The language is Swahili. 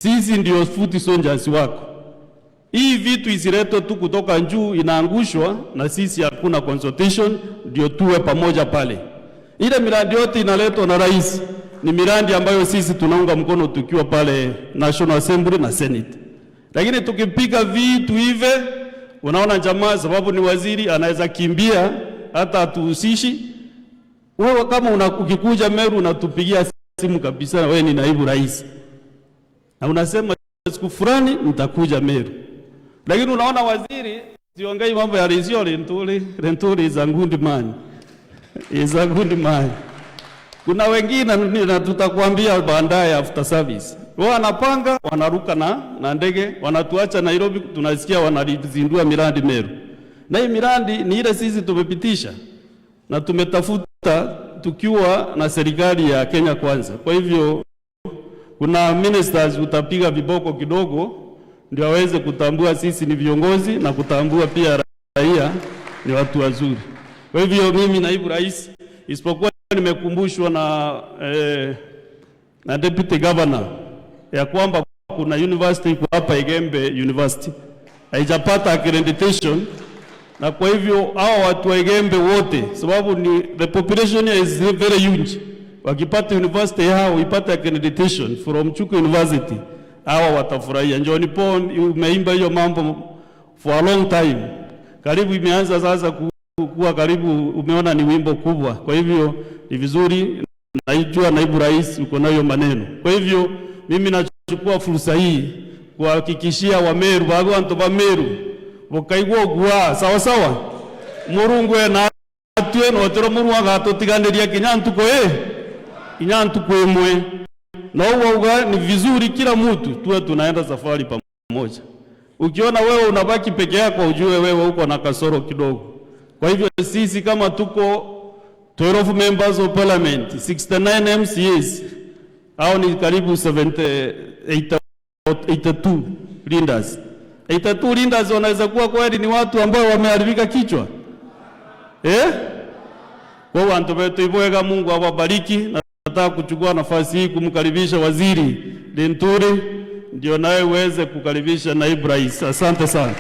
Sisi ndio foot soldiers wako. Hii vitu isiletwe tu kutoka juu inaangushwa na sisi, hakuna consultation, ndio tuwe pamoja pale. Ile miradi yote inaletwa na rais ni miradi ambayo sisi tunaunga mkono tukiwa pale National Assembly na Senate. Lakini tukipiga vitu hivi, unaona jamaa sababu ni waziri anaweza kimbia hata atuhusishi. Wewe kama ukikuja Meru unatupigia simu kabisa, wewe ni naibu rais na unasema siku fulani nitakuja Meru, lakini unaona waziri siongei mambo ya Rizio Linturi. Linturi is a good man, is a good man. Kuna wengine na tutakwambia baadaye after service, wao wanapanga wanaruka na ndege wanatuacha Nairobi, tunasikia wanalizindua miradi Meru, na hii miradi ni ile sisi tumepitisha na tumetafuta tukiwa na serikali ya Kenya Kwanza. Kwa hivyo kuna ministers utapiga viboko kidogo ndio aweze kutambua sisi ni viongozi na kutambua pia raia ni watu wazuri. Kwa hivyo mimi naibu rais, isipokuwa nimekumbushwa na deputy governor ya kwamba kuna university iko hapa Igembe University haijapata accreditation, na kwa hivyo hawa watu wa Igembe wote, sababu ni the population here is very huge, wakipata university yao ipate accreditation from Chuka University, hawa watafurahia. John Paul, umeimba hiyo mambo for a long time, karibu imeanza sasa kuwa karibu, umeona ni wimbo kubwa. Kwa hivyo ni vizuri, naijua naibu rais uko nayo maneno. Kwa hivyo mimi nachukua fursa hii kuhakikishia Wameru bantu ba Meru bukaigwa ogwa sawa sawa murungu ena atue notero muru agatutiganiria kinya ntuko kinya ntuko imwe na uwa uga ni vizuri kila mtu tuwe tunaenda safari pamoja. Ukiona wewe unabaki peke yako, ujue wewe uko na kasoro kidogo. Kwa hivyo sisi kama tuko 12 members of parliament, 69 MCAs, au ni karibu 70, 82 leaders. 82 leaders wanaweza kuwa kweli ni watu ambao wameharibika kichwa, eh? Kwa wantu wetu ibwega, Mungu awabariki. Nataka kuchukua nafasi hii kumkaribisha Waziri Linturi ndio naye uweze kukaribisha naibu rais. Asante sana.